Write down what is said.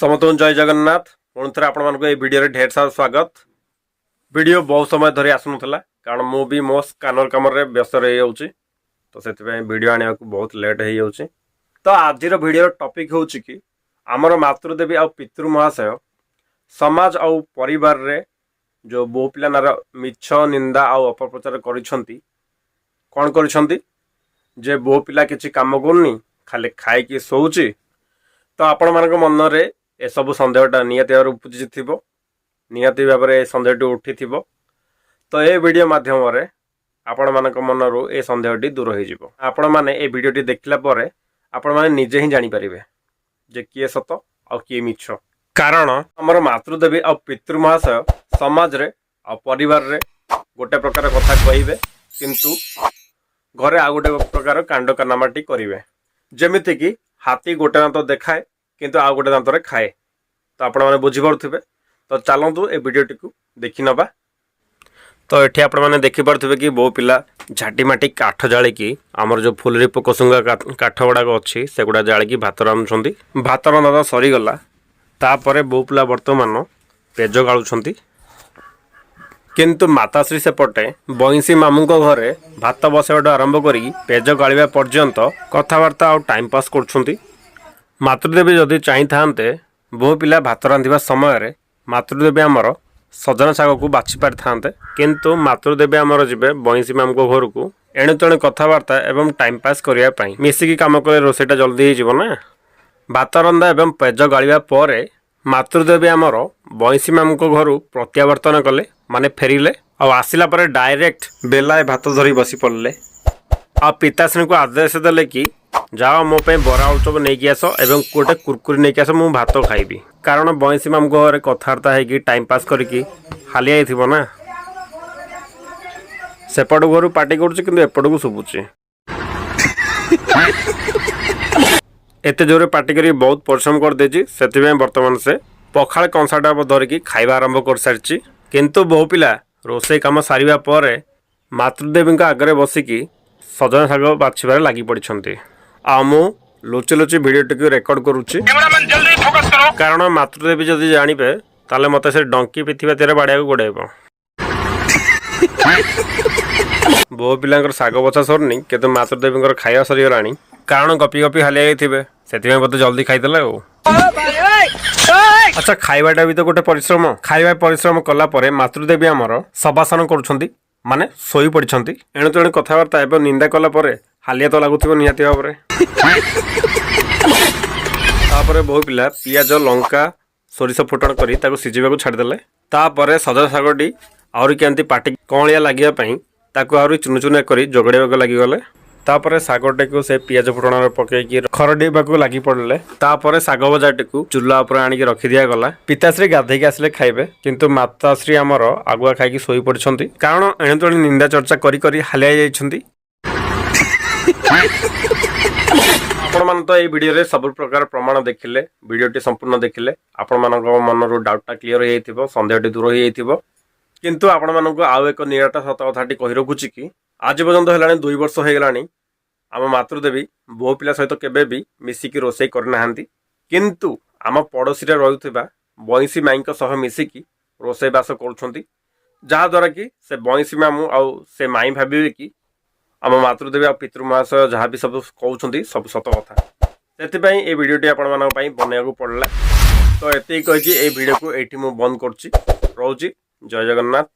ସମସ୍ତଙ୍କୁ ଜୟ ଜଗନ୍ନାଥ। ପୁଣି ଥରେ ଆପଣମାନଙ୍କୁ ଏଇ ଭିଡ଼ିଓରେ ଢେର ସାରା ସ୍ୱାଗତ। ଭିଡ଼ିଓ ବହୁତ ସମୟ ଧରି ଆସୁନଥିଲା, କାରଣ ମୁଁ ବି ମୋ ସ୍କାନର କାମରେ ବ୍ୟସ୍ତ ରହିଯାଉଛି। ତ ସେଥିପାଇଁ ଭିଡ଼ିଓ ଆଣିବାକୁ ବହୁତ ଲେଟ୍ ହେଇଯାଉଛି। ତ ଆଜିର ଭିଡ଼ିଓର ଟପିକ୍ ହେଉଛି କି ଆମର ମାତୃଦେବୀ ଆଉ ପିତୃ ମହାଶୟ ସମାଜ ଆଉ ପରିବାରରେ ଯେଉଁ ବୋହୂ ପିଲା ନାଁର ମିଛ ନିନ୍ଦା ଆଉ ଅପପ୍ରଚାର କରିଛନ୍ତି, କ'ଣ କରିଛନ୍ତି ଯେ ବୋହୂ ପିଲା କିଛି କାମ କରୁନି, ଖାଲି ଖାଇକି ଶୋଉଛି। ତ ଆପଣମାନଙ୍କ ମନରେ ଏସବୁ ସନ୍ଦେହଟା ନିହାତି ଭାବରେ ଉପୁଜିଥିବ, ନିହାତି ଭାବରେ ଏ ସନ୍ଦେହଟି ଉଠିଥିବ। ତ ଏ ଭିଡ଼ିଓ ମାଧ୍ୟମରେ ଆପଣମାନଙ୍କ ମନରୁ ଏ ସନ୍ଦେହଟି ଦୂର ହେଇଯିବ। ଆପଣମାନେ ଏ ଭିଡ଼ିଓଟି ଦେଖିଲା ପରେ ଆପଣମାନେ ନିଜେ ହିଁ ଜାଣିପାରିବେ ଯେ କିଏ ସତ ଆଉ କିଏ ମିଛ। କାରଣ ଆମର ମାତୃଦେବୀ ଆଉ ପିତୃ ମହାଶୟ ସମାଜରେ ଆଉ ପରିବାରରେ ଗୋଟେ ପ୍ରକାର କଥା କହିବେ, କିନ୍ତୁ ଘରେ ଆଉ ଗୋଟେ ପ୍ରକାର କାଣ୍ଡ କାରନାମାଟି କରିବେ। ଯେମିତିକି ହାତୀ ଗୋଟେ ଦାନ୍ତ ଦେଖାଏ, କିନ୍ତୁ ଆଉ ଗୋଟେ ଦାନ୍ତରେ ଖାଏ। ତ ଆପଣମାନେ ବୁଝିପାରୁଥିବେ। ତ ଚାଲନ୍ତୁ, ଏ ଭିଡ଼ିଓଟିକୁ ଦେଖିନେବା। ତ ଏଠି ଆପଣମାନେ ଦେଖିପାରୁଥିବେ କି ବୋହୂ ପିଲା ଝାଟି ମାଟି କାଠ ଜାଳିକି, ଆମର ଯେଉଁ ଫୁଲୁରି ପୋକଶୁଙ୍ଗା କାଠ ଗୁଡ଼ାକ ଅଛି, ସେଗୁଡ଼ା ଜାଳିକି ଭାତ ରାନ୍ଧୁଛନ୍ତି। ଭାତ ରନ୍ଧା ତ ସରିଗଲା। ତାପରେ ବୋହୂ ପିଲା ବର୍ତ୍ତମାନ ପେଜ ଗାଳୁଛନ୍ତି। କିନ୍ତୁ ମାତାଶ୍ରୀ ସେପଟେ ବଇଁଶୀ ମାମୁଙ୍କ ଘରେ ଭାତ ବସାଇବାଠୁ ଆରମ୍ଭ କରିକି ପେଜ ଗାଳିବା ପର୍ଯ୍ୟନ୍ତ କଥାବାର୍ତ୍ତା ଆଉ ଟାଇମ୍ ପାସ୍ କରୁଛନ୍ତି। ମାତୃଦେବୀ ଯଦି ଚାହିଁଥାନ୍ତେ, ବୋହୂ ପିଲା ଭାତ ରାନ୍ଧିବା ସମୟରେ ମାତୃଦେବୀ ଆମର ସଜନା ଶାଗକୁ ବାଛି ପାରିଥାନ୍ତେ। କିନ୍ତୁ ମାତୃଦେବୀ ଆମର ଯିବେ ବଇଁଶୀ ମାମୁଙ୍କ ଘରକୁ ଏଣୁ ତେଣୁ କଥାବାର୍ତ୍ତା ଏବଂ ଟାଇମ୍ ପାସ୍ କରିବା ପାଇଁ। ମିଶିକି କାମ କଲେ ରୋଷେଇଟା ଜଲ୍ଦି ହେଇଯିବ ନା। ଭାତ ରନ୍ଧା ଏବଂ ପେଜ ଗାଳିବା ପରେ ମାତୃଦେବୀ ଆମର ବଇଁଶୀ ମାମୁଙ୍କ ଘରୁ ପ୍ରତ୍ୟାବର୍ତ୍ତନ କଲେ, ମାନେ ଫେରିଲେ। ଆଉ ଆସିଲା ପରେ ଡାଇରେକ୍ଟ ବେଲାଏ ଭାତ ଧରି ବସି ପଡ଼ିଲେ ଆଉ ପିତାଶ୍ରୀଙ୍କୁ ଆଦେଶ ଦେଲେ କି ଯାଅ, ମୋ ପାଇଁ ବରା ଆଳୁଚପ ନେଇକି ଆସ ଏବଂ ଗୋଟେ କୁରକୁରି ନେଇକି ଆସ, ମୁଁ ଭାତ ଖାଇବି। କାରଣ ବଇଁଶୀ ମାମୁଙ୍କ ଘରେ କଥାବାର୍ତ୍ତା ହେଇକି, ଟାଇମ୍ ପାସ୍ କରିକି ହାଲିଆ ହେଇଥିବ ନା। ସେପଟ ଘରୁ ପାଟି କରୁଛି, କିନ୍ତୁ ଏପଟକୁ ଶୁଭୁଛି। ଏତେ ଜୋରେ ପାଟି କରି ବହୁତ ପରିଶ୍ରମ କରିଦେଇଛି। ସେଥିପାଇଁ ବର୍ତ୍ତମାନ ସେ ପଖାଳ କଂସାଟା ଧରିକି ଖାଇବା ଆରମ୍ଭ କରିସାରିଛି। କିନ୍ତୁ ବୋହୂ ପିଲା ରୋଷେଇ କାମ ସାରିବା ପରେ ମାତୃଦେବୀଙ୍କ ଆଗରେ ବସିକି ସଜନା ଶାଗ ବାଛିବାରେ ଲାଗି ପଡ଼ିଛନ୍ତି। ଆଉ ମୁଁ ଲୁଚି ଲୁଚି ଭିଡ଼ିଓଟିକୁ ରେକର୍ଡ କରୁଛି, कैमरामैन, जल्दी फोकस करो। କାରଣ ମାତୃଦେବୀ ଯଦି ଜାଣିବେ, ତାହେଲେ ମୋତେ ସେ ଡଙ୍କି ପିଥିବା ତିଆରେ ବାଡ଼ିବାକୁ ଗୋଡ଼ାଇବ। ବୋହୂ ପିଲାଙ୍କର ଶାଗ ବଛା ସରୁନି, କିନ୍ତୁ ମାତୃଦେବୀଙ୍କର ଖାଇବା ସରିଗଲାଣି। କାରଣ ଗପି ଗପି ହାଲିଆ ଯାଇଥିବେ, ସେଥିପାଇଁ ବୋଧେ ଜଲ୍ଦି ଖାଇଦେଲେ। ଆଉ ଆଚ୍ଛା, ଖାଇବାଟା ବି ତ ଗୋଟେ ପରିଶ୍ରମ। ଖାଇବା ପରିଶ୍ରମ କଲା ପରେ ମାତୃଦେବୀ ଆମର ଶବାସନ କରୁଛନ୍ତି, ମାନେ ଶୋଇ ପଡ଼ିଛନ୍ତି। ଏଣୁ ତେଣୁ କଥାବାର୍ତ୍ତା ଏବଂ ନିନ୍ଦା କଲା ପରେ ହାଲିଆ ତ ଲାଗୁଥିବ ନିହାତି ଭାବରେ। ତାପରେ ବୋହୂ ପିଲା ପିଆଜ, ଲଙ୍କା, ସୋରିଷ ଫୁଟଣ କରି ତାକୁ ସିଝିବାକୁ ଛାଡ଼ିଦେଲେ। ତାପରେ ସଜନା ଶାଗଟି ଆହୁରି କେମିତି ପାଟି କଅଁଳିଆ ଲାଗିବା ପାଇଁ ତାକୁ ଆହୁରି ଚୁନୁ ଚୁନିଆ କରି ଯୋଗାଡ଼ିବାକୁ ଲାଗିଗଲେ। ତାପରେ ଶାଗଟିକୁ ସେ ପିଆଜ ଫୁଟଣରେ ପକେଇକି ଖରଡ଼ିବାକୁ ଲାଗି ପଡ଼ିଲେ। ତାପରେ ଶାଗ ଭଜାଟିକୁ ଚୁଲା ଉପରେ ଆଣିକି ରଖିଦିଆଗଲା। ପିତାଶ୍ରୀ ଗାଧେଇକି ଆସିଲେ ଖାଇବେ, କିନ୍ତୁ ମାତାଶ୍ରୀ ଆମର ଆଗୁଆ ଖାଇକି ଶୋଇ ପଡ଼ିଛନ୍ତି। କାରଣ ଏଣୁ ତେଣୁ ନିନ୍ଦା ଚର୍ଚ୍ଚା କରି କରି ହାଲିଆ ଯାଇଛନ୍ତି। ଆପଣମାନେ ତ ଏଇ ଭିଡ଼ିଓରେ ସବୁ ପ୍ରକାର ପ୍ରମାଣ ଦେଖିଲେ। ଭିଡ଼ିଓଟି ସମ୍ପୂର୍ଣ୍ଣ ଦେଖିଲେ ଆପଣମାନଙ୍କ ମନରୁ ଡାଉଟଟା କ୍ଲିୟର ହେଇଯାଇଥିବ, ସନ୍ଦେହଟି ଦୂର ହେଇଯାଇଥିବ। କିନ୍ତୁ ଆପଣମାନଙ୍କୁ ଆଉ ଏକ ନିରାଟ ସତ କଥାଟି କହି ରଖୁଛି କି ଆଜି ପର୍ଯ୍ୟନ୍ତ ହେଲାଣି, 2 ବର୍ଷ ହେଇଗଲାଣି, ଆମ ମାତୃଦେବୀ ବୋହୂ ପିଲା ସହିତ କେବେ ବି ମିଶିକି ରୋଷେଇ କରିନାହାନ୍ତି। କିନ୍ତୁ ଆମ ପଡ଼ୋଶୀରେ ରହୁଥିବା ବଇଁଶୀ ମାଇଙ୍କ ସହ ମିଶିକି ରୋଷେଇବାସ କରୁଛନ୍ତି, ଯାହାଦ୍ୱାରା କି ସେ ବଇଁଶୀ ମାମୁଁ ଆଉ ସେ ମାଇଁ ଭାବିବେ କି ଆମ ମାତୃଦେବୀ ଆଉ ପିତୃ ମହାଶୟ ଯାହା ବି ସବୁ କହୁଛନ୍ତି, ସବୁ ସତ କଥା। ସେଥିପାଇଁ ଏଇ ଭିଡ଼ିଓଟି ଆପଣମାନଙ୍କ ପାଇଁ ବନେଇବାକୁ ପଡ଼ିଲା। ତ ଏତିକି କହିକି ଏଇ ଭିଡ଼ିଓକୁ ଏଇଠି ମୁଁ ବନ୍ଦ କରୁଛି। ରହୁଛି, ଜୟ ଜଗନ୍ନାଥ।